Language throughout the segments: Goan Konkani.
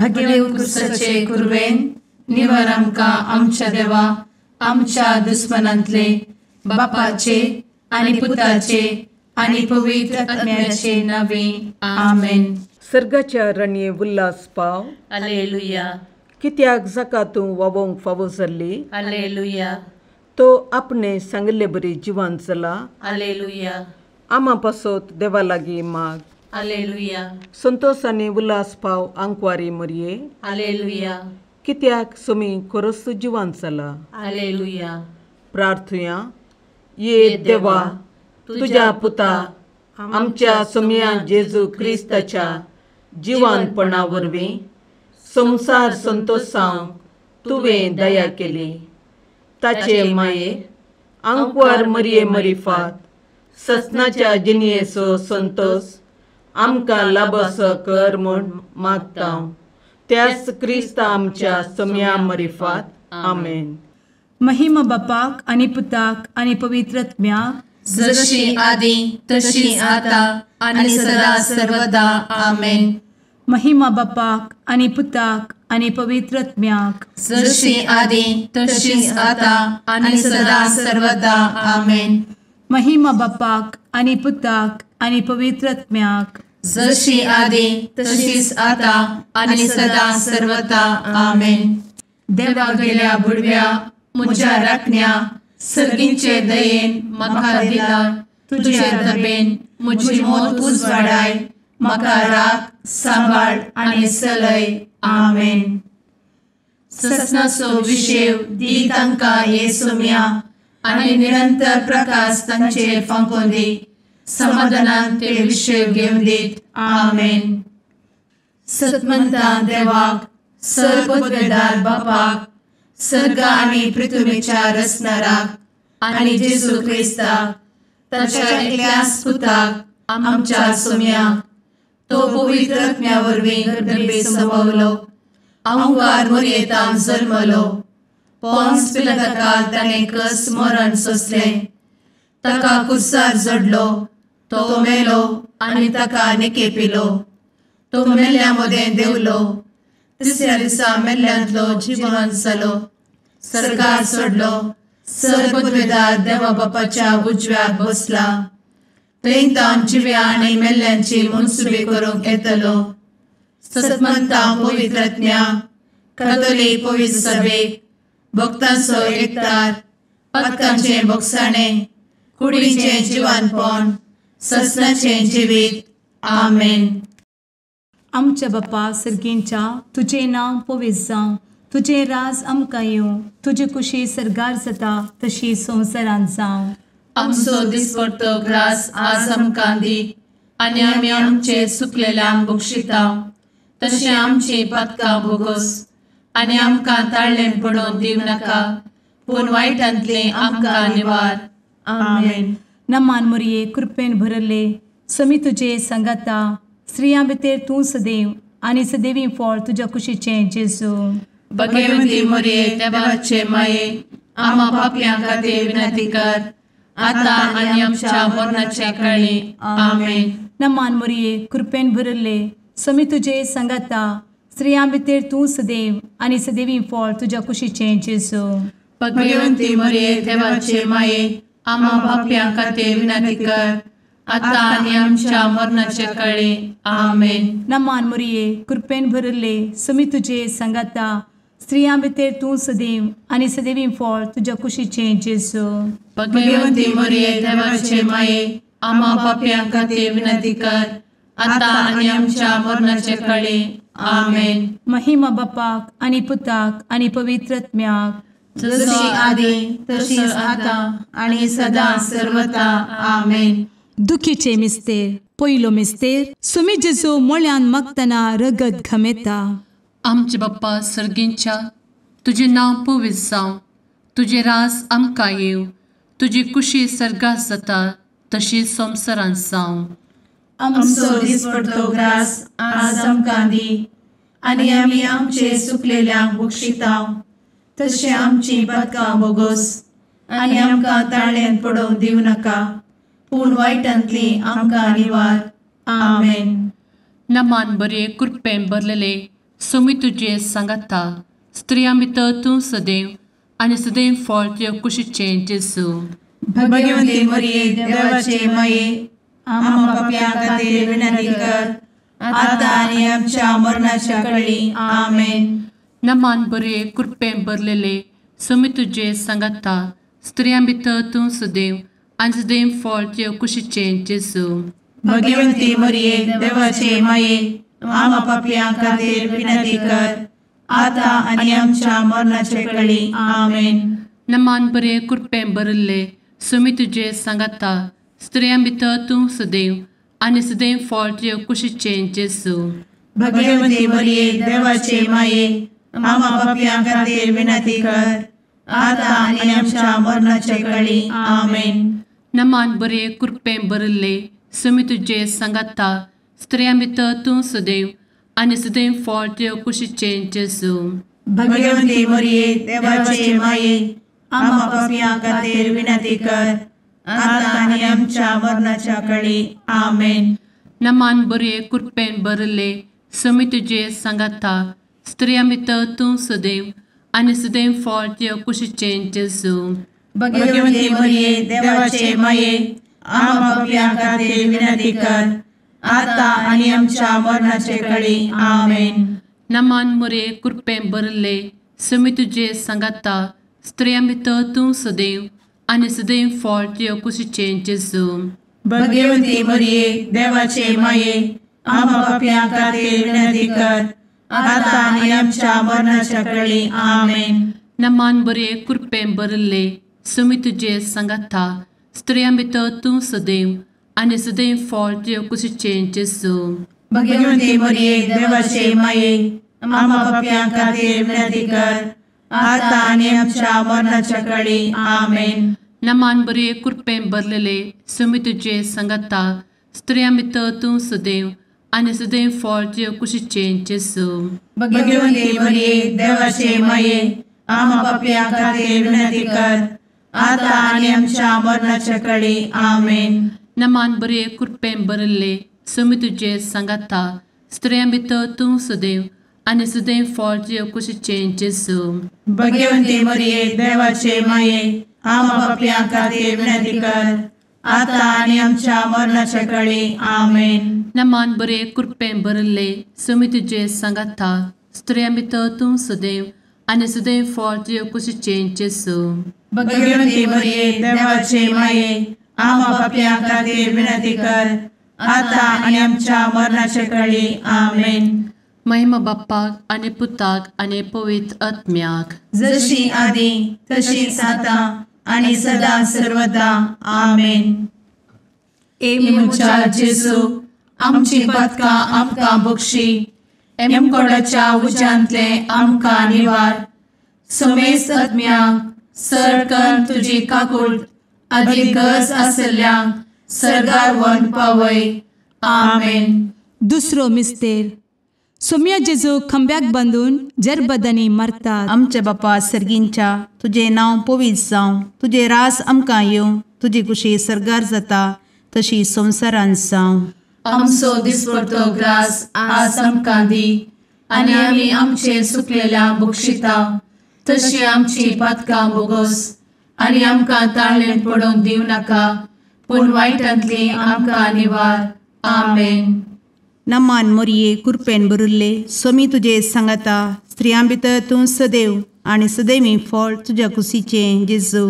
भगेवन क्रिस्ताचे कुरवेन निवार आमकां आमच्या देवा आमच्या दुस्मनांतले बापाचे आनी पुताचे आनी पवित्र आत्म्याचे नावे आमेन. सर्गाच्या रणये उल्हास पाव. हालेलुया. कित्याक जाका तूं वावोंक फावो जाल्ली. हालेलुया. तो आपणे सांगिल्ले बरी जिवान जाला. हालेलुया. आमा पासत देवा लागीं माग. हालेलुया. संतोष आनी उल्हास पाव आंकवारी मरये. हालेलुया. कित्याक सोमी खरोच जिवान जाला. हालेलुया. प्रार्थुया. ये देवा तुज्या पुता आमच्या सोमया जेजू क्रिस्ताच्या जिवानपणा वरवीं संवसार संतोषांक तुवें दया केली. ताचे माये आंकवार मरये मरिफात ससनाच्या जिणयेचो संतोष आमकां लाभसो कर म्हूण मागता त्याच क्रिस्ता आमच्या सोमया मरिफात. आमेन. महिमा बापाक आनी पुताक आनी पवित्र आत्म्याक, जशी आदी तशी आता आनी सदा सर्वदा. आमेन. महिमा बापाक आनी पुताक आनी पवित्र आत्म्याक, जशी आदी तशी आता आनी सदा सर्वदा. आमेन. महिमा बापाक आनी पुताक आनी पवित्र आत्म्याक, जशी आदी तशीच आता आनी सदा सर्वदा. आमेन. देवा गेल्या बुडव्या म्हज्या राखण्या सर्गींचे दयेन म्हाका दिला तुजे दबेन म्हजी मोत उजवाडाय म्हाका राख सांबाळ आनी सलय. आमेन. ससनाचो विशेव दी तांकां हे सोम्या आनी निरंतर प्रकाश तांचेर फांकोवन दी. समाधानान ते विशेव घेवन दीत. आमेन. सतमंता देवाक सर्वपदवेदार बापाक सर्ग आनी पृथ्वीच्या रचणाराक आनी जेजू क्रिस्ताक ताच्या एकल्याच पुताक आमच्या सोम्याक तो पवित्र आत्म्या वरवीं गर्भे संभवलो आंकार मोरयेतान जल्मलो पोन्स पिलाताकाल ताणें कस मरण सोंसलें ताका कुर्सार जडलो तो मेलो आनी ताका निकेपिलो तो मेल्ल्या मदें देंवलो तिसऱ्या दिसा मेल्ल्यांतलो जिवन जालो सर्गार सोडलो सर्वपदवेदार देवा बापाच्या उजव्याक बसला थंय तावन जिव्या आनी मेल्ल्यांची मनसुबी करूंक येतलो. सतमंता पवित्र आत्म्या कातोलीक पवित्र सभेक भक्तांचो एकतार पातकांचें भोगसाणें कुडीचें जिवानपण ससनाचें जिवीत. आमेन. आमच्या बापा सर्गींच्या तुजें नांव पवित्र जावं, तुजें राज आमकां येवं, तुजी कुशी सर्गार जाता तशी संवसारांत जावं. आमचो दिसपडतो ग्रास आज आमकां दी आनी आमी आमचे सुकलेल्यांक बक्षिता तशें आमची पातकां भोगोस आनी आमकां ताळ्ळें पडोवन दिवं नाका पूण वायटांतलें आमकां निवार. आमेन. नमान मोरये कृपेन भरले समी तुजे सांगाता स्त्रियां भितर तूं सदैव आनी सदैवी फळ तुज्या कुशीचें जेजू. भगवंती मोरये देवाचे माये आमा पापयां खातीर विनंती कर आता आनी आमच्या मरणाच्या काळी. आमेन. नमान मोरये कृपेन भरले समी तुजे सांगाता स्त्रियां भितर तूं सदैव आनी सदैवी फळ तुज्या कुशीचें जेजू. भगवंती मोरये देवाचे माये आमा पापयां खातीर विनंती कर आता आनी आमच्या मरणाच्या काळी. आमेन. नमान मोरये कृपेन भरले समी तुजे सांगाता स्त्रियां भितर तूं सदैव आनी सदैवी फळ तुज्या कुशीचें जेजू. भगवंती मोरये देवाचे माये आमा पापयां खातीर विनंती कर आता आनी आमच्या मरणाच्या काळी. आमेन. महिमा बापाक आनी पुताक आनी पवित्र आत्म्याक, जशी आदी तशीच आता आनी सदा सर्वता. आमेन. दुखीचे मिस्तेर पयलो मिस्तेर सुमी जेजू मोळ्यान मागतना रगत घमेता. आमचे बाप्पा सर्गींच्या तुजें नांव पवित्र जावं, तुजें राज आमकां येवं, तुजी कुशी सर्गात जाता तशी संवसारांत जावं. आमचो दिसपडतो ग्रास आज आमकां दी आनी आमी आमचे सुकलेल्यांक बक्षिता तशें आमची पातकां भोगोस आनी आमकां ताळ्ळेंत पडोवंक दिवं नाका पूण वायटांतली आमकां निवार. आमेन. नमान बरे कृपेन भरलेले सोमी तुजे सांगाता, स्त्रियां भितर तूं सदैव आनी सदैव फळ तुज्या कुशीचें जेजू। भगवती मरिये देवाचे माये, आम्हा पाप्यां खातीर विनंती कर, आतां आनी आमच्या मरणाच्या कळी। आमेन। नमान बरे कृपेन भरलेले, सोमी तुजे सांगाता, स्त्रियां भितर तूं सदैव आनी सदैव फळ तुज्या कुशीचें जेजू। भगवती मरिये देवाचे माये, आम्हा पाप्यां खातीर विनंती कर, आतां आनी आमच्या मरणाच्या कळी। आमेन। नमान बरे कृपेन भरलेले, सोमी तुजे सांगाता, स्त्रियां भितर तूं सदैव आनी सदैव फळ तुज्या कुशीचें जेजू। भगवती मरिये देवाचे माये, आम्हा पाप्यां खातीर विनंती कर, आतां आनी आमच्या मरणाच्या कळी। आमेन। नमान बरे कृपेन भरलेले, सोमी तुजे सांगाता, स्त्रियां भितर तूं सदैव आनी सदैव फळ तुज्या कुशीचें जेजू। भगवती मरिये देवाचे माये, आम्हा पाप्यां खातीर विनंती कर, आतां आनी आमच्या मरणाच्या कळी। आमेन। नमान बरे कृपेन भरलेले, सोमी तुजे सांगाता, स्त्रियां भितर तूं सदैव आनी सदैव फळ तुज्या कुशीचें जेजू। भगवती मरिये देवाचे माये, आम्हा पाप्यां खातीर विनंती कर, आतां आनी आमच्या मरणाचे कळी। आमेन। नमान मरिये कृपेन भरलेले, सोमी तुजे सांगाता, स्त्रियां भितर तूं सदैव आनी सदैव फळ तुज्या कुशीचें जेजू। भगवती मरिये देवाचे माये, आम्हा पाप्यां खातीर विनंती कर, आतां आनी आमच्या मरणाच्या कळी। आमेन। नमान बरे कृपेन भरलेले, सोमी तुजे सांगाता, स्त्रियां भितर तूं सदैव आनी सदैव फळ तुज्या कुशीचें जेजू। भगवती मरिये देवाचे माये, आम्हा पाप्यां खातीर विनंती कर, आतां आनी आमच्या मरणाच्या कळी। आमेन। नमान बरे कृपेन भरलेले, सोमी तुजे सांगाता, स्त्रियां भितर तूं सदैव आनी सदैव फळ तुज्या कुशीचें जेजू। भगवती मरिये देवाचे माये, आम्हा पाप्यां खातीर विनंती कर, आतां आनी आमच्या मरणाच्या कळी। आमेन। नमान बरे कृपेन भरलेले, सोमी तुजे सांगाता, स्त्रियां भितर तूं सदैव आनी सदैव फळ तुज्या कुशीचें जेजू। भगवती मरिये देवाचे माये, आम्हा पाप्यां खातीर विनंती कर, आतां आनी आमच्या मरणाच्या कळी। आमेन। नमान बरे कृपेन भरलेले, सोमी तुजे सांगाता, स्त्रियां भितर तूं सदैव आनी सदैव फळ तुज्या कुशीचें जेजू। भगवती मरिये देवाचे माये, आम्हा पाप्यां खातीर विनंती कर, आतां आनी आमच्या मरणाच्या कळी। आमेन। महिमा बाप्पाक आनी पुताक आनी पवित्र आत्म्याक, जशी आदी तशीच आतां आनी सदा सर्वदा। आमेन। ए म्हज्या जेजू, आमची पातकां आमकां बक्षी, एमकोडाच्या उज्यांतले आमकां निवार, समेस्त आत्म्यांक सरकन तुजी काकूट आदी गरज आशिल्ल्यांक सर्गार व्हरून पावय। आमेन। दुसरो मिस्तेर। सोम्या जेजू खांब्याक बांदून जरबदांनी मारतात। आमच्या बापा सर्गींच्या, तुजें नांव पवित्र जावं, तुजें रास आमकां येवं, तुजी कुशी सर्गार जाता तशी संवसारांत जावं। आमचो दिसपडतो ग्रास आज आमकां दी, आनी आमी आमचे सुकलेल्या बक्षिता तशी आमची पातकां बोगस, आनी आमकां ताळेन पडोवंक दिवं नाका, पूण वायटांतली आमकां निवार। आमेन। नमान मोरये कृपेन भरिल्ले, सोमी तुजे सांगाता, स्त्रियां भितर तूं सदैव आनी सदैवी फळ तुज्या कुशीचें जेजू।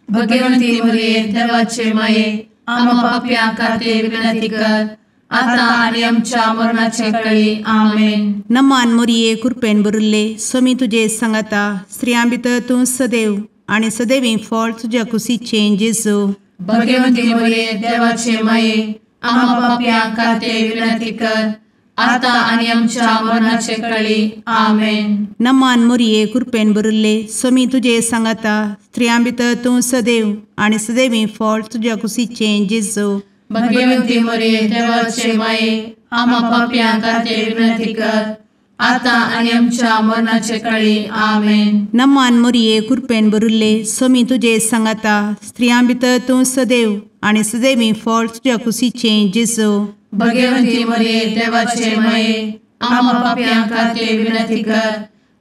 भगवंती मोरये देवाचे माये, आम्हा पाप्यां खातीर विनंती कर, आतां आनी आमच्या मरणाचे कळी। आमेन। नमान मोरये कृपेन भरिल्ले, सोमी तुजे सांगाता, स्त्रियां भितर तूं सदैव आनी सदैवी फळ तुज्या कुशीचें जेजू। भगवंती मोरये देवाचे माये, आम्हा पाप्यां खातीर विनंती कर, आतां आनी आमच्या मरणाचे कळी। आमेन। नमान मोरये कृपेन भरिल्ले, सोमी तुजे सांगाता, स्त्रियां भितर तूं सदैव आनी सदैवी फळ तुज्या कुशीचें जेजू। भगवंती मोरये देवाचे माये, आम्हा पाप्यां खातीर विनंती कर, आतां आनी आमच्या मरणाचे कळी। आमेन। नमान मोरये कृपेन भरिल्ले, सोमी तुजे सांगाता, स्त्रियां भितर तूं सदैव आनी सदैवी फळ तुज्या कुशीचें जेजू। भगवंती मोरये देवाचे माये, आमा पापयां खातीर विनंती कर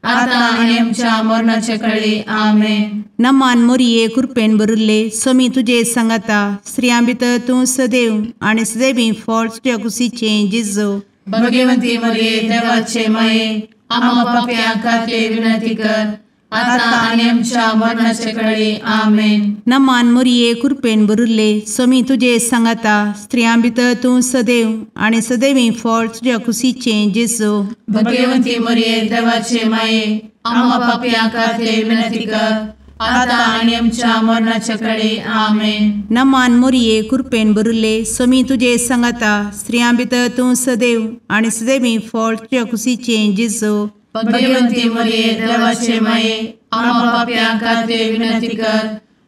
आतां आनी आमच्या मरणाचे कळी. आमेन. नमान मोरये कृपेन भरिल्ले स्वामी तुजे सांगाता, स्त्रियां भितर तूं सदैव आनी सदैवी फळ तुज्या कुशीचें जेजू. भगवंती मरिये देवाचे माये आमा पापयां खातीर विनंती कर आतां आनी आमच्या मरणाचे कळी. आमेन. नमान मोरये कृपेन भरिल्ले स्वामी तुजे सांगाता, स्त्रियां भितर तूं सदैव आनी सदैवी फळ तुज्या कुशीचें जेजू. भगवंती मरिये देवाचे माये आमा पापयां खातीर विनंती कर आतां आनी आमच्या मरणाचे कळी. आमेन. नमान मोरये कृपेन भरिल्ले स्वामी तुजे सांगाता, स्त्रियां भितर तूं सदैव आनी सदैवी फळ तुज्या कुशीचें जेजू. भगवंती मरिये देवाचे माये आमा पापयां खातीर विनंती कर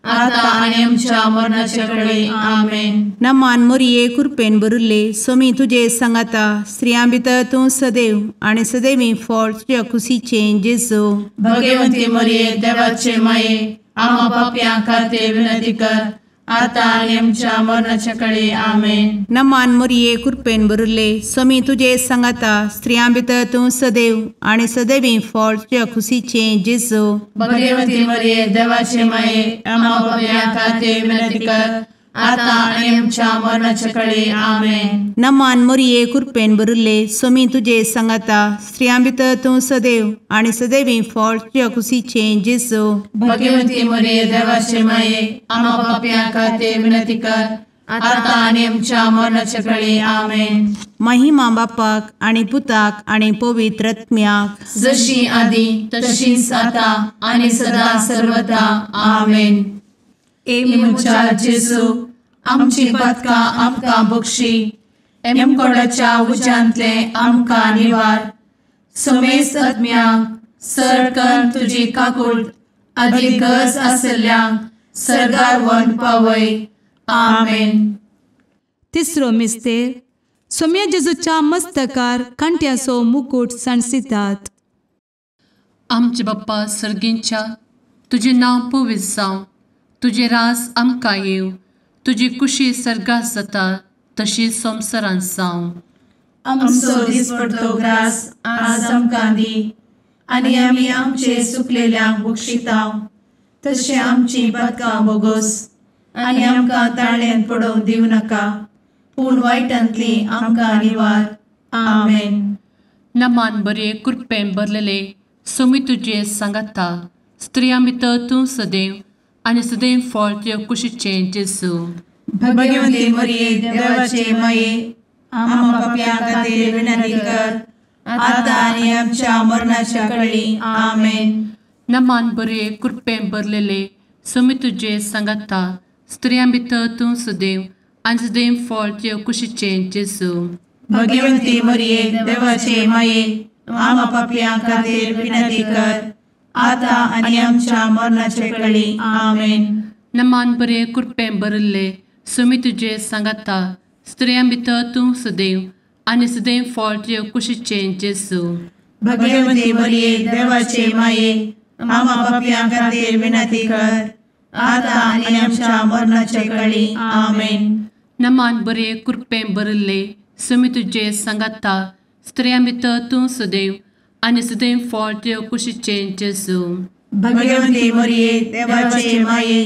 आतां आनी आमच्या मरणाचे कळी. आमेन. नमान मोरये कृपेन भरिल्ले स्वामी तुजे सांगाता, स्त्रियां भितर तूं सदैव आनी सदैवी फळ तुज्या कुशीचें जेजू. भगवंती मरिये देवाचे माये आमा पापयां खातीर विनंती कर आतां आनी आमच्या मरणाचे कळी. आमेन. नमान मोरये कृपेन भरिल्ले स्वामी तुजे सांगाता, स्त्रियां भितर तूं सदैव आनी सदैवी फळ तुज्या कुशीचें जेजू. भगवंती मरिये देवाचे माये आमा पापयां खातीर विनंती कर आतां आनी आमच्या मरणाचे कळी. आमेन. नमान मोरये कृपेन भरिल्ले स्वामी तुजे सांगाता, स्त्रियां भितर तूं सदैव आनी सदैवी फळ तुज्या कुशीचें जेजू. भगवंती मरिये देवाचे माये आमा पापयां खातीर विनंती कर आतां आनी आमच्या मरणाचे कळी. आमेन. महिमा बापाक आनी पुताक आनी पवित्र आत्म्याक, जशी आदी तशीच आतां आनी सदा सर्वदा. आमेन. ए म्हज्या जेजू आमची पातकां आमकां बक्षी, एमकोडाच्या उज्यांतले आमकां निवार, समेस्त आत्म्यांक सरकन तुजी काकूट आदी गरज आसल्ल्यांक सर्गार व्हरून पावय. आमेन. तिसरो मिस्तेर सोम्या जेजूच्या मस्तकार कांट्याचो मुकूट सांडसितात. आमचे बाप्पा सर्गींच्या, तुजें नांव पवित्र जावं, तुजें राज आमकां येवं, तुजी कुशी सर्गात जाता तशी संवसारांत जावं. आमचो दिसपडतो ग्रास आज आमकां दी आनी आमी आमचे सुकलेल्यांक बक्षितांव तशें आमची पातकां बोगोस आनी आमकां ताळ्यान पडोवंक दिवं नाका, पूण वायटांतली आमकां निवार. आमेन. नमान बरे कृपेन भरलेले स्वामी तुजे सांगाता, स्त्रियां भितर तूं सदैव आनी सदैव फळ तुज्या कुशीचें जेजू. भगवंती मरिये देवाचे माये आमा पापयां खातीर विनंती कर आतां आनी आमच्या मरणाच्या कळी. आमेन. नमान बरे कृपेन भरलेले स्वामी तुजे सांगाता, स्त्रियां भितर तूं सदैव आनी सदैव फळ तुज्या कुशीचें जेजू. भगवंती मरिये देवाचे माये आमा पापयां खातीर विनंती कर आतां आनी आमच्या मरणाचे कळी. आमेन. नमान बरे कृपेन भरिल्ले स्वामी तुजे सांगाता, स्त्रियां भितर तूं सदैव आनी सदैव फळ तुज्या कुशीचें जेजू. भगवंती मरिये देवाचे माये आमा पापयां खातीर विनंती कर आतां आनी आमच्या मरणाचे कळी. आमेन. नमान बरे कृपेन भरिल्ले स्वामी तुजे सांगाता, स्त्रियां भितर तूं सदैव आनी सदैव फळ तुज्या कुशीचें जेजू. भगवंती मरिये देवाचे माये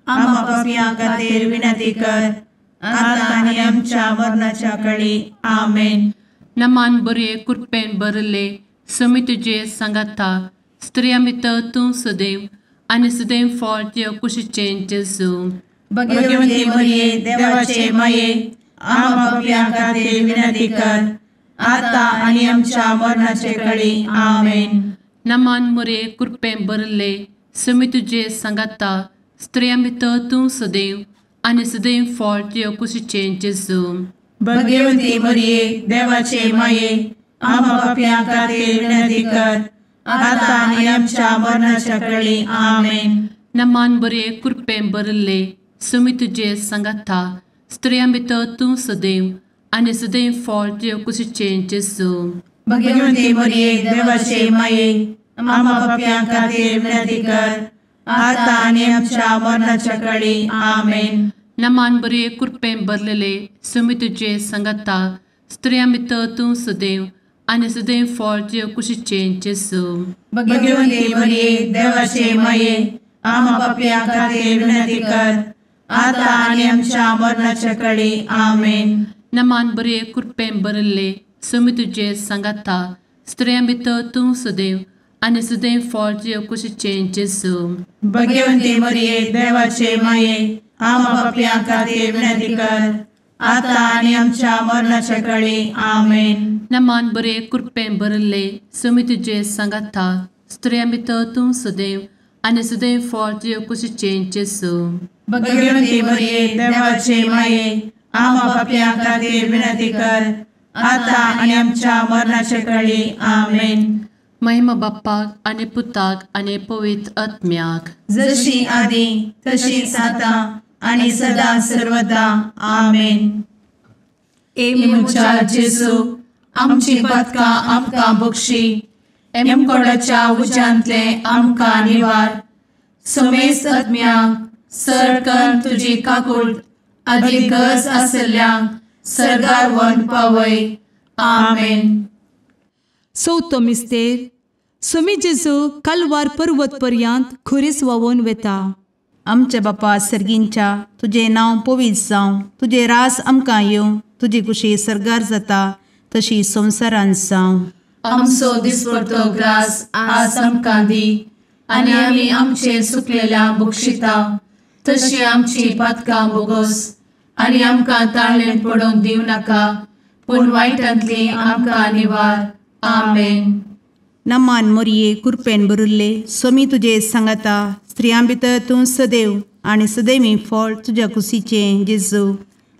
आमा पापयां खातीर विनंती कर आतां आनी आमच्या मरणाच्या कळी. आमेन. नमान बरे कृपेन भरिल्ले स्वामी तुजे सांगाता, स्त्रियां भितर तूं सदैव आनी सदैव फळ तुज्या कुशीचें जेजू. भगवंती मरिये देवाचे माये आमा पापयां खातीर विनंती कर आतां आनी आमच्या मरणाचे कळी. आमेन. नमान मोरे कृपेन भरिल्ले स्वामी तुजे सांगाता, स्त्रियां भितर तूं सदैव आनी सदैव फळ तुज्या कुशीचें जेजू. भगवंती मरिये देवाचे माये आमा पापयां खातीर विनंती कर आतां आनी आमच्या मरणाच्या कळी. आमेन. नमान बरे कृपेन भरिल्ले स्वामी तुजे सांगाता, स्त्रियां भितर तूं सदैव आनी सदैव फळ तुज्या कुशीचें जेजू. भगवंती मरिये देवाचे माये आमा पापयां खातीर विनंती कर आतां आनी आमच्या मरणाच्या कळी. आमेन. नमान बरे कृपेन भरलेले स्वामी तुजे सांगाता, स्त्रियां भितर तूं सदैव आनी सदैव फळ तुजे कुशीचें जेजू. भगवंती मरिये देवाचे माये, आमा पापयां खातीर विनंती कर, आतां आनी आमच्या मरणाच्या कळी. आमेन. नमान बरे कृपेन भरिल्ले, स्वामी तुजे सांगाता, स्त्रियां भितर तूं सदैव आनी सदैव फळ तुजे कुशीचें जेजू. भगवंती मरिये देवाचे माये, आमा पापयां खातीर विनंती कर, आतां आनी आमच्या मरणाच्या कळी. आमेन. नमान बरे कृपेन भरिल्ले, स्वामी तुजे सांगाता, स्त्रियां भितर तूं सदैव आनी सदैव फळ तुजे कुशीचें जेजू. भगवंती मरिये देवाचे माये, आमा पापयां खातीर विनंती कर, आतां आनी आमच्या मरणाच्या कळी. आमेन. महिमा बाप्पाक आनी पुताक आनी पवित्र आत्म्याक, जशी आदी तशीच आतां आनी सदा सर्वदा. आमेन. ए म्हज्या जेजू, आमची पातकां आमकां बक्षी, एमकोडाच्या उज्यांतले आमकां निवार, समेस्त आत्म्यांक सरकन तुजी काकूट आदी गरज आसल्ल्यांक सर्गार व्हरून पावय. आमेन. चवथो मिस्तेर. स्वामी जेजू कालवार पर्वत पर्यंत खुरीस व्हांवून वेता. आमच्या बापा सर्गींच्या, तुजें नांव पवित्र जावं, तुजें रास आमकां येवं, तुजी कुशी सर्गार जाता तशी संवसारांत जावं. आमचो दिसपडतो ग्रास आज आमकां दी, आनी आमी आमचे सुकलेल्या बक्षिता तशी आमची पातकां बोगोस, आनी आमकां ताळेन पडोवंक दिवं नाका, पूण वायटांतली आमकां निवार. आमेन. नमान मोरये कृपेन भरिल्ले, स्वामी तुजे सांगाता, स्त्रियां भितर तूं सदैव आनी सदैवी फळ तुज्या कुशीचें जेजू.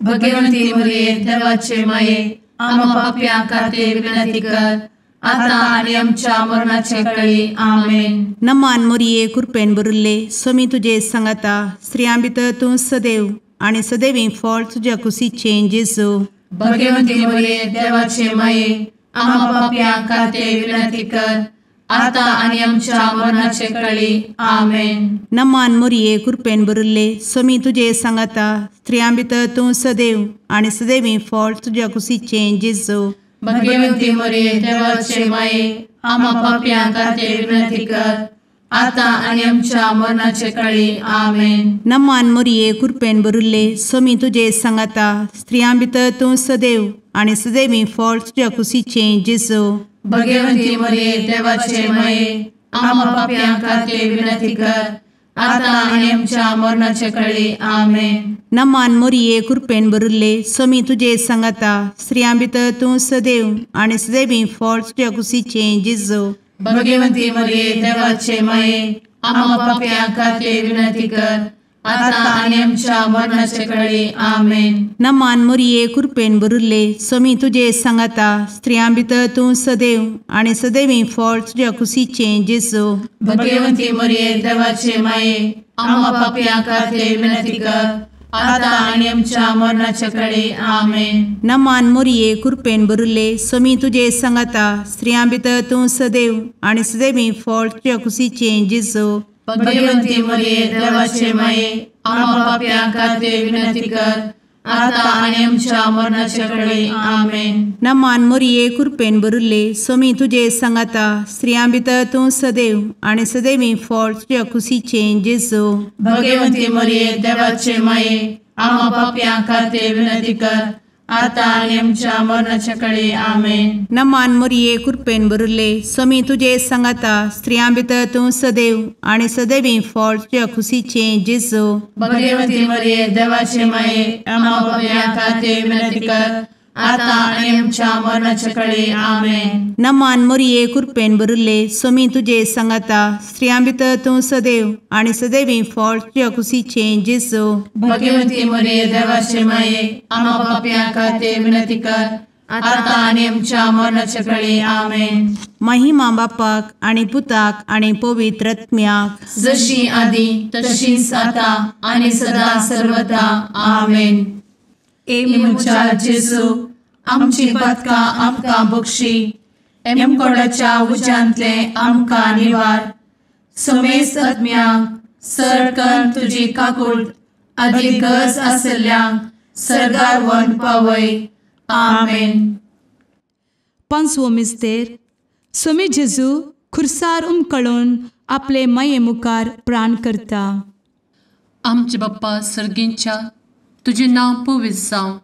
भगवंती मरिये देवाचे माये, आमा पापयां खातीर विनंती कर, आतां आनी आमच्या मरणाच्या कळी. आमेन. नमान मोरये कृपेन भरिल्ले, स्वामी तुजे सांगाता, स्त्रियां भितर तूं सदैव आनी सदैवी फळ तुज्या कुशीचें जेजू. भगवंती मरिये देवाचे माये, आमा पापयां खातीर विनंती कर, आतां आनी आमच्या मरणाचे कळी. आमेन. नमान मोरये कृपेन भरिल्ले, स्वामी तुजे सांगाता, स्त्रियां भितर तूं सदैव आनी सदैवी फळ तुज्या कुशीचें जेजू. भगवंती मरिये देवाचे माये, आमा पापयां खातीर विनंती कर, आतां आनी आमच्या मरणाचे कळी. आमेन. नमान मोरये कृपेन भरिल्ले, स्वामी तुजे सांगाता, स्त्रियां भितर तूं सदैव आनी सदैवी फळ तुज्या कुशीचें जेजू. भगवंती मरिये देवाचे माये, आमा पापयां खातीर विनंती कर, आतां आनी आमच्या मरणाचे कळी. आमेन. नमान मोरये कृपेन भरिल्ले, स्वामी तुजे सांगाता, स्त्रियां भितर तूं सदैव आनी सदैवी फळ तुज्या कुशीचें जेजू. भगवंती मरिये देवाचे माये, आमा पापयां खातीर विनंती कर, आतां आनी आमच्या मरणाचे कळी. आमेन. नमान मोरये कृपेन भरिल्ले, स्वामी तुजे सांगाता, स्त्रियां भितर तूं सदैव आनी सदैवी फळ तुज्या कुशीचें जेजू. भगवंती मरिये देवाचे माये, आमा पापयां खातीर विनंती कर, आतां आनी आमच्या मरणाच्या कळी. आमेन. नमान मोरये कृपेन भरिल्ले, स्वामी तुजे सांगाता, स्त्रियां भितर तूं सदैव आनी सदैवी फळ तुज्या कुशीचें जेजू. भगवंती मरिये देवाचे माये, आमा पापयां खातीर विनंती कर, आतां आनी आमच्या मरणाच्या कळी. आमेन. नमान मोरये कृपेन भरिल्ले, स्वामी तुजे सांगाता, स्त्रियां भितर तूं सदैव आनी सदैवी फळ तुज्या कुशीचें जेजू. भगवंती मरिये देवाचे माये, आमा पापयां खातीर विनंती कर, आतां आनी आमच्या मरणाच्या कळी. आमेन. नमान मोरये कृपेन भरिल्ले, स्वामी तुजे सांगाता, स्त्रियां भितर तूं सदैव आनी सदैवी फळ तुज्या कुशीचें जेजू. भगवंती मरिये देवाचे माये, आमा पापयां खातीर विनंती कर, आतां आनी आमच्या मरणाच्या कळी. आमेन. नमान मोरये कृपेन भरिल्ले, स्वामी तुजे सांगाता, स्त्रियां भितर तूं सदैव आनी सदैवी फळ तुज्या कुशीचें जेजू. भगवंती मरिये देवाचे माये, आमा पापयां खातीर विनंती कर, आतां आनी आमच्या मरणाच्या कळी. आमेन. महिमा बापाक आनी पुताक आनी पवित्र आत्म्याक, जशी आदी तशीच आतां आनी सदा सर्वदा. आमेन. ए म्हज्या जेजू, आमची पातकां आमकां बक्षी, एमकोडाच्या उज्यांतले आमकां निवार, समेस्त आत्म्यांक सरकन तुजी काकूट आदी गरज आसल्ल्यांक सर्गार व्हरून पावय. आमेन. पांचवो मिस्तेर सोमी जेजू खुर्सार उमकळून आपले माये मुखार प्राण करता. आमचे बाप्पा सर्गींच्या, तुजें नांव पवित्र जावं,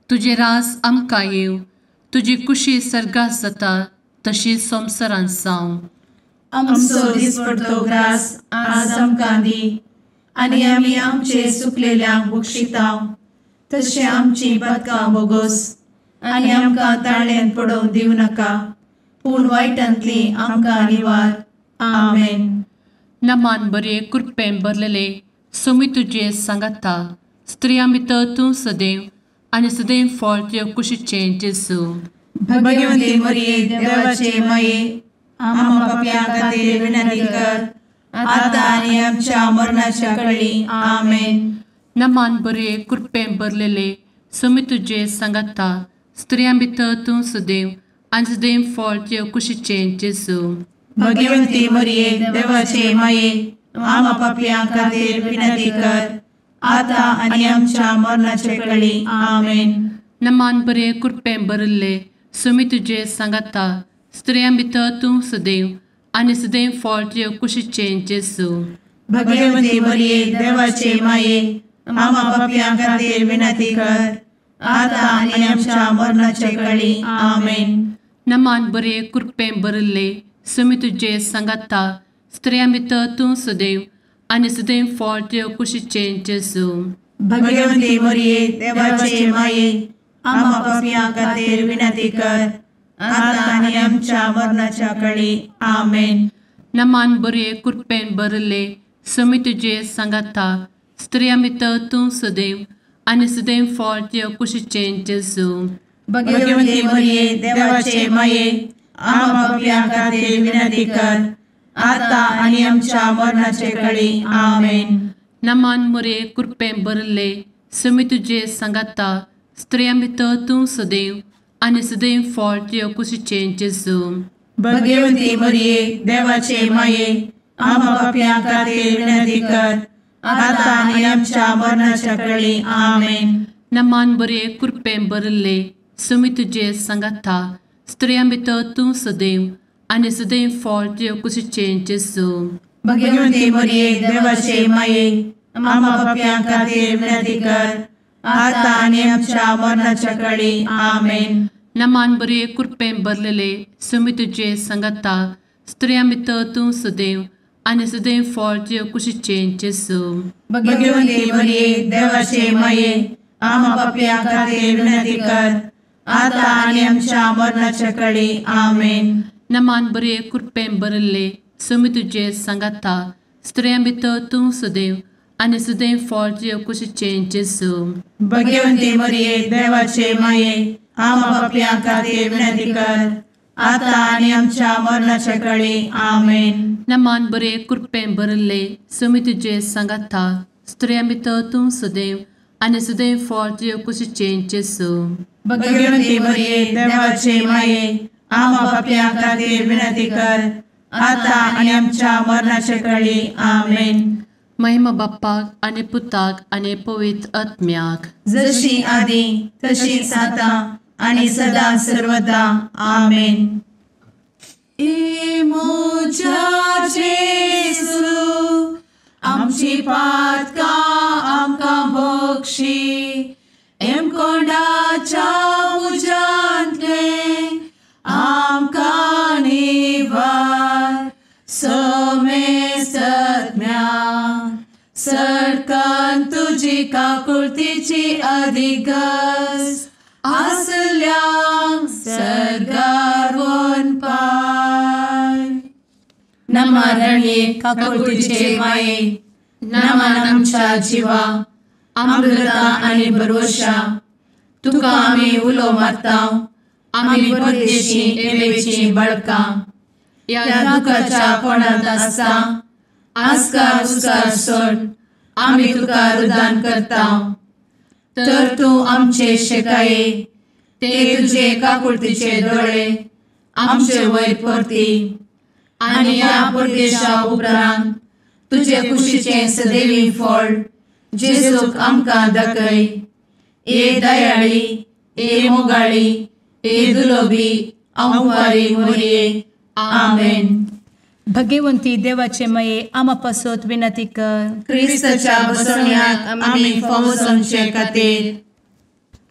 तुजें राज आमकां येवं, तुजी कुशी सर्गात जाता तशी संवसारांत जावं. आमचो दिसपडतो ग्रास आज आमकां दी आनी आमी आमचे सुकलेल्यांक बक्षिता तशें आमची पातकां बोगोस आनी आमकां ताळ्यांत पडोवंक दिवं नाका, पूण वायटांतली आमकां निवार. आमेन. नमान बरे कृपेन भरलेले सोमी तुजे सांगाता, स्त्रियां भितर तूं सदैव आनी सदैव फळ तुजे कुशीचें जेजू. भगवंती मरिये देवाचे माये, आम्हा पाप्यां खातीर विनंती कर आतां आनी आमच्या मरणाच्या कळी. आमेन. नमान बरे कृपेन भरलेले सोमी तुजे सांगाता, स्त्रियां भितर तूं सदैव आनी सदैव फळ तुजे कुशीचें जेजू. भगवंती मरिये देवाचे माये, आम्हा पाप्यां खातीर विनंती कर आतां आनी आमच्या मरणाच्या कळी. आमेन. नमान बरे कृपेन भरिल्ले सोमी तुजे सांगाता, स्त्रियां भितर तूं सदैव आनी सदैव फळ तुजे कुशीचें जेजू. भगवंती मरिये देवाचे माये, आम्हा पाप्यां खातीर विनंती कर आतां आनी आमच्या मरणाच्या कळी. आमेन. नमान बरे कृपेन भरिल्ले सोमी तुजे सांगाता, स्त्रियां भितर तूं सदैव आनी सदैव फळ तुजे कुशीचें जेजू. भगवंती मरिये देवाचे माये, आम्हा पाप्यां खातीर विनंती कर आतां आनी आमच्या मरणाच्या कळी. आमेन. नमान बरे कृपेन भरिल्ले सोमी तुजे सांगाता, स्त्रियां भितर तूं सदैव आनी सदैव फळ तुजे कुशीचें जेजू. भगवंती मरिये देवाचे माये, आम्हा पाप्यां खातीर विनंती कर आतां आनी आमच्या मरणाचे कळी. आमेन. नमान मरिये कृपेन भरिल्ले सोमी तुजे सांगाता, स्त्रियां भितर तूं सदैव आनी सदैव फळ तुजे कुशीचें जेजू. भगवंती मरिये देवाचे माये, आम्हा पाप्यां खातीर विनंती कर आतां आनी आमच्या मरणाच्या कळी. आमेन. नमान बरे कृपेन भरिल्ले सोमी तुजे सांगाता, स्त्रियां भितर तूं सदैव आनी सदैव फळ तुजे कुशीचें जेजू. भगवंती मरिये देवाचे माये, आम्हा पाप्यां खातीर विनंती कर आतां आनी आमच्या मरणाच्या कळी. आमेन. नमान बरे कृपेन भरलेले सोमी तुजे सांगाता, स्त्रियां भितर तूं सदैव आनी सदैव फळ तुजे कुशीचें जेजू. भगवंती मरिये देवाचे माये, आम्हा पाप्यां खातीर विनंती कर आतां आनी आमच्या मरणाच्या कळी. आमेन. नमान बरे कृपेन भरिल्ले सोमी तुजे सांगाता, स्त्रियां भितर तूं सदैव आनी सदैव फळ तुजे कुशीचें जेजू. भगवंती मरिये देवाचे माये, आम्हा पाप्यां खातीर विनंती कर आतां आनी आमच्या मरणाच्या कळी. आमेन. नमान बरे कृपेन भरिल्ले सोमी तुजे सांगाता, स्त्रियां भितर तूं सदैव आनी सदैव फळ तुजे कुशीचें जेजू. भगवंती मरिये देवाचे माये, आम्हा पाप्यां खातीर विनंती कर आतां आनी आमच्या मरणाच्या कळी. आमेन. महिमा बाप्पाक आनी पुताक आनी पवित्र आत्म्याक, जशी आदी तशीच आतां आनी सदा सर्वदा. आमेन. ए म्हज्या जेजू, आमची पातकां आमकां बक्षी, एमकोंडाच्या उज्यांतलें आमकां निवार, समेस्तज्ञा सरकान तुजी काकुळतीची अधिगस आसल्यांक सर्गार वनपाय. नमरणे काकुळतीचे माये, नमन आमच्या जिवा, अमृता आनी भरवशा, तुका आमी उलो मारता, आमी परदेशी एवेची बळकां, ह्या दुखाच्या कोणांत आसता आस्कार उस्कार सोड आमी तुका रुदान करता, तर तूं आमचे शेकाये ते तुजे काकुळतीचे दोळे आमचे वयर परती आनी ह्या परदेशा उपरांत तुजे कुशीचें सदैवी फळ जेजूक आमकां दाखय. ए दयाळी, ए मोगाळी, ए दुलोबी आंवकारी मोरये. आमेन. भगवंती देवाचे माये आमा पासत विनंती कर. क्रिस्ताच्या बसवण्याक आमी फावो जावचे खातीर.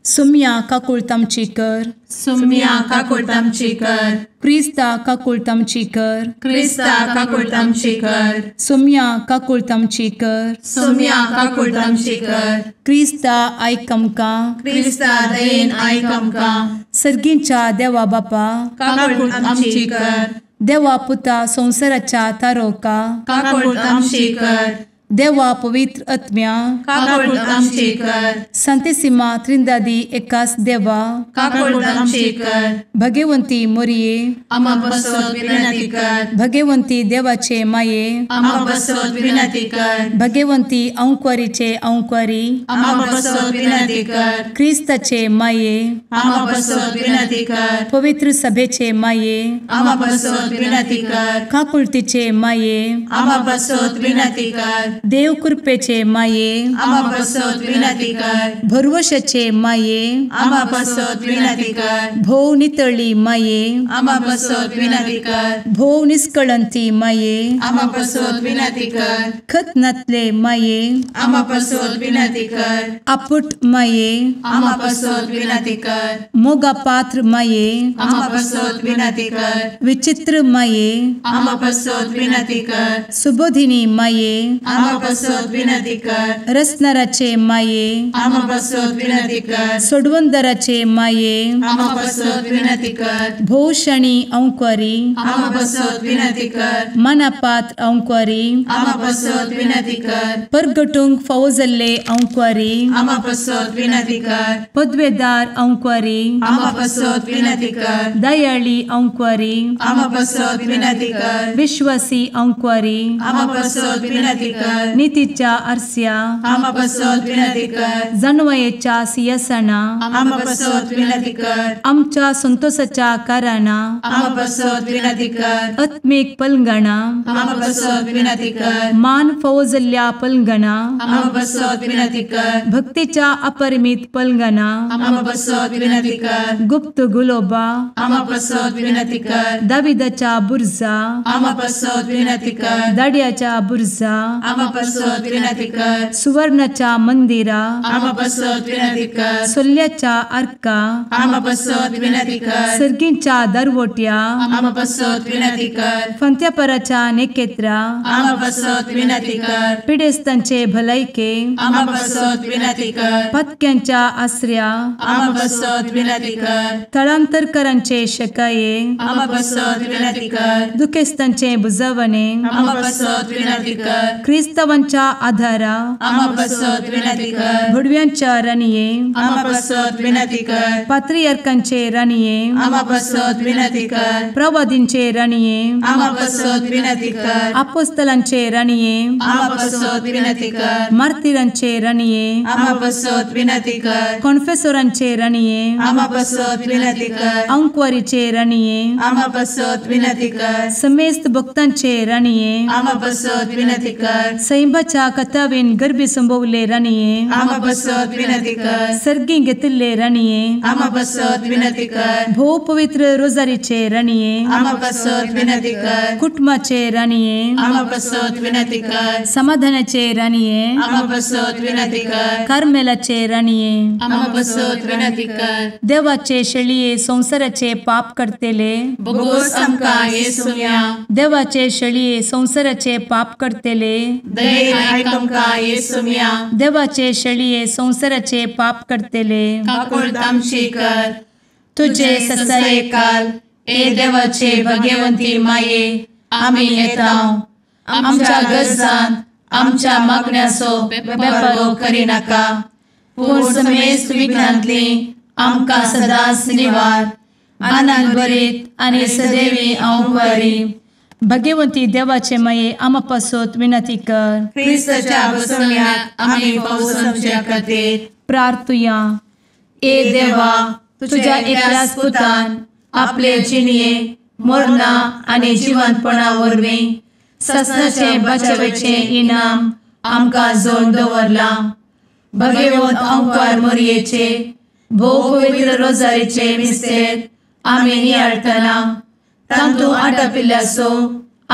सुम्या काकुळट आमची कर. सुम्या काकुळट आमची कर. क्रिस्ता काकुळट आमची कर. क्रिस्ता काकुळट आमची कर. सुम्या काकुळट आमची कर. सुम्या काकुळट आमची कर. क्रिस्ता आयक आमकां. क्रिस्ता दयेन आयक आमकां. सर्गींच्या देवा बापा काकुळट आमची कर. देवा पुता संवसाराच्या तारोका काकुळट आमची कर. देवा पवित्र आत्म्या काकुळट आमची कर. संतेसिमा त्रिंदादी एकास देवा काकुळट आमची कर. भगवंती मोरये आमा पासत विनंती कर. भगवंती देवाचे माये आमा पासत विनंती कर. भगवंती अंकुरीचे अंकुरी आमा पासत विनंती कर. क्रिस्ताचे माये आमा पासत विनंती कर. पवित्र सभेचे माये आमा पासत विनंती कर. काकुळतीचे माये आमा पासत विनंती कर. देव कृपेचे माये आमा पासत विनंती कर. भरवशाचे माये आमा पासत विनंती कर. भोव नितळी माये आमा पासत विनंती कर. भोव निष्कळंती माये आमा पासत विनंती कर. खत नातले माये आमा पासत विनंती कर. आपुट माये आमा पासत विनंती कर. मोगा पात्र माये आमा पासत विनंती कर. विचित्र माये आमा पासत विनंती कर. सुबोधिनी माये आमा पासत विनंती कर. रसनाराचे माये आमा पासत विनंती कर. सोडवंदराचे माये आमा पासत विनंती कर. भोवशणी अंकुरी आमा पासत विनंती कर. मनापात्र अंकुरी आमा पासत विनंती कर. परगटूंक फावो जाल्ले अंकुरी आमा पासत विनंती कर. पदवेदार अंकुरी आमा पासत विनंती कर. दयाळी अंकुरी आमा पासत विनंती कर. विश्वासी अंकुरी आमा पासत विनंती कर. नितीच्या आरस्या आमा पासत विनंती कर. जानवयेच्या सिंहासना आमा पासत विनंती कर. आमच्या संतोषाच्या कारणा आमा पासत विनंती कर. आत्मीक पलंगणा आमा पासत विनंती कर. मान फावो जाल्ल्या पलंगणा आमा पासत विनंती कर. भक्तीच्या अपरिमित पलंगणा आमा पासत विनंती कर. गुप्त गुलोबा आमा पासत विनंती कर. दाविदाच्या बुर्जा आमा पासत विनंती कर. दाड्याच्या बुर्जा आमा पासत विनंती कर. सुवर्णाच्या मंदिरा आमा पासत विनंती कर. सोल्ल्याच्या आर्का आमा पासत विनंती कर. सर्गींच्या दरवट्या आमा पासत विनंती कर. फंत्यापराच्या नेकेत्रा आमा पासत विनंती कर. पिडेस्तांचे भलायके आमा पासत विनंती कर. पत्क्यांच्या आसऱ्या आमा पासत विनंती कर. थळांतरकरांचे शकाये आमा पासत विनंती कर. दुखेस्तांचे बुजवणे आमा पासत विनंती कर. क्रिस्तावांच्या आधारा आमा पासत विनंती कर. भुडव्यांच्या राणये आमा पासत विनंती कर. पात्रियार्कांचे राणये आमा पासत विनंती कर. प्रवादींचे राणये आमा पासत विनंती कर. आपोस्तलांचे राणये आमा पासत विनंती कर. मार्तिरांचे राणये आमा पासत विनंती कर. कॉन्फेसोरांचे राणये आमा पासत विनंती कर. अंकुवारीचे राणये आमा पासत विनंती कर. समेस्त भक्तांचे राणये आमा पासत विनंती कर. सैंबाच्या कथावेन गर्भी संभवले राणये आमा पासत विनंती कर. सर्गी घेतिल्ले राणये आमा पासत विनंती कर. भोव पवित्र रोजारीचे राणये आमा पासत विनंती कर. कुटुंबाचे राणये आमा पासत विनंती कर. समाधानाचे राणये आमा पासत विनंती कर. कार्मेलाचे राणये आमा पासत विनंती कर. देवाचे शेळये संवसाराचे पाप करतेले बोगोस आमकां येसुम्या देवाचे शेळये संवसाराचे पाप करतेले दयेन आयक आमकां येसुम्या देवाचे शेळये संवसाराचे पाप करतेले काकुळट आमची कर. तुझे ससायेकाल ए देवाचे भगवंती माये आमी येता आमच्या गरजान आमच्या मागण्याचो बेपारो करिनाका पूण समेस्त विघ्नांतली आमकां सदांच निवार आनंद भरीत आनी सदैवी अंकुरी. भगवंती देवाचे माये आमा पासत विनंती कर. क्रिस्ताच्या बसवण्याक आमी फावो जावचे खातीर प्रार्थुया. ए देवा तुझ्या एकल्याच पुतान आपले जिणये मरणा आनी जिवंतपणा वरवीं ससनाचें बचावेचें इनाम आमकां जोडून दवरलां. भगवंत अंकार मोरयेचे भोव पवित्र रोजारीचे मिस्तेर आमी नियाळटना तांतू आटापिल्ल्याचो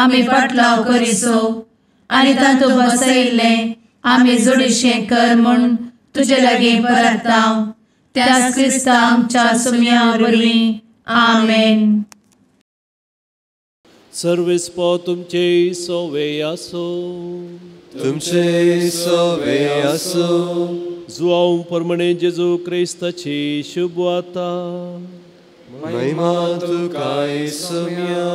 आमी पाटलाव करिसो आनी तांतू बसयिल्लें आमी जोडीशें कर म्हूण तुजे लागीं परता त्याच क्रिस्ता आमच्या सुम्या वरवीं. आमेन. सर्वेस्पो तुमचे सोवे आसो. तुमचे सोवे आसो. जुआंव परमणे जेजू क्रिस्ताची शुभ आता. महिमा तुका सोम्या.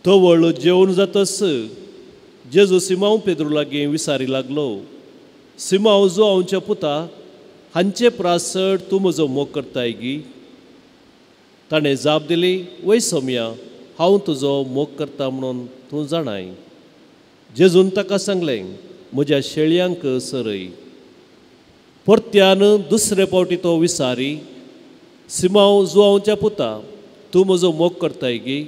तवळ जेवण जातस जेजू सिमांव पेद्रू लागीं विसारी लागलो. सिमांव जुआंवच्या पुता हांचे प्रासड तूं म्हजो मोग करताय गी? ताणें जाप दिली, वय सोम्या, हांव तुजो मोग करता म्हणून तूं जाणाय. जेजून ताका सांगलें, म्हज्या शेळयांक सरय. परत्यान दुसरे फावटी तो विसारी, सिमांव जुआंवच्या पुता तूं म्हजो मोग करताय गी?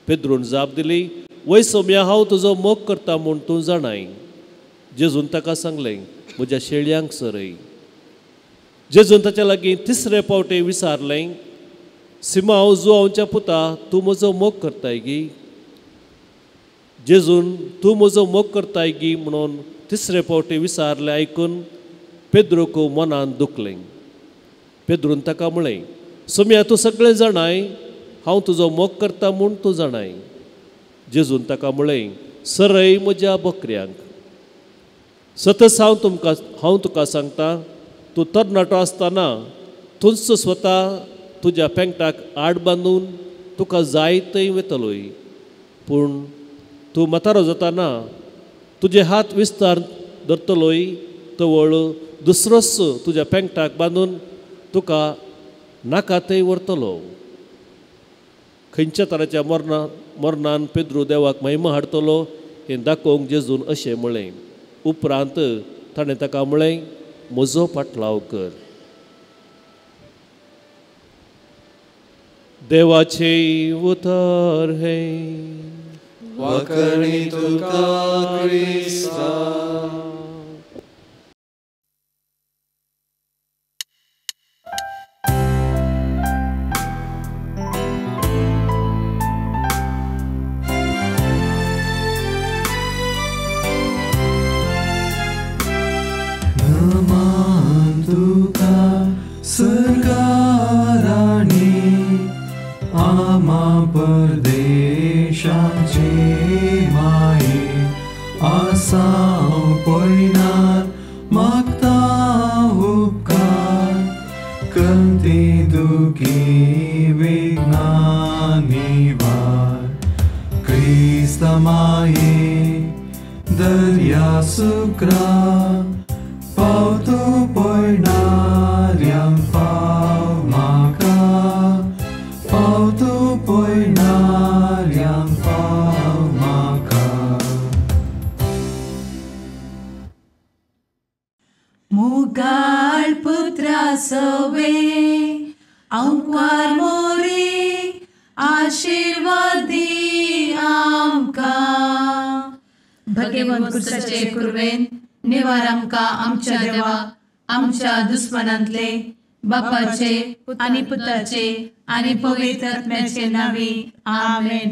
पेद्रून जाप दिली, वय सोम्या, हांव तुजो मोग करता म्हूण तूं जाणाय. जेजून ताका सांगलें, म्हज्या शेळयांक सरय. जेजून ताच्या लागीं तिसरे फावटी विसारलें, सिमांव जुआंवच्या पुता तूं म्हजो मोग करताय गी? जेजून तूं म्हजो मोग करताय गी म्हणून तिसरे फावटी विसारलें आयकून पेद्रूक मनान दुखलें. पेद्रून ताका म्हळें, सोम्या तूं सगळें जाणाय, हांव तुजो मोग करता म्हूण तूं जाणाय. जेजून ताका म्हळें, सरय म्हज्या बकऱ्यांक. सतस हांव तुका सांगता, तूं तरणाटो आसतना तूंच स्वता तुज्या पेंगटाक आड बांदून तुका जाय थंय वतलोय, पूण तूं म्हातारो जाताना तुजे हात विस्तार धरतलोय, तवळ दुसरोच तुज्या पेंगटाक बांदून तुका नाका थंय व्हरतलो. खंयच्या तराच्या मरणान पेद्रू देवाक महिमा हाडटलो हें दाखोवंक जेजून अशें म्हळें. उपरांत ताणें ताका म्हळें, म्हजो पाटलाव कर. देवाचे उतर हें. वाकणी तुका क्रिस्ता. नमान तुका सरकाराणी आमा परदेशाचे माये आसाव पयनार मागता उपकार कंती दुखी विघ्नां निवार क्रिस्त माये दर्या सुक्रा पावतो पयणाऱ्यांक पाव म्हाका पावतो पयणाऱ्यांक पाव म्हाका. मुगाळ पुत्रा सवे आंकवार मोरे आशिर्वादी आमकां. भगवंत कुर्साचे कुर्वेन निवार आमकां आमच्या देवा आमच्या दुस्मनांतले बापाचे आनी पुताचे आनी पवित्र आत्म्याचे नांवी. आमेन.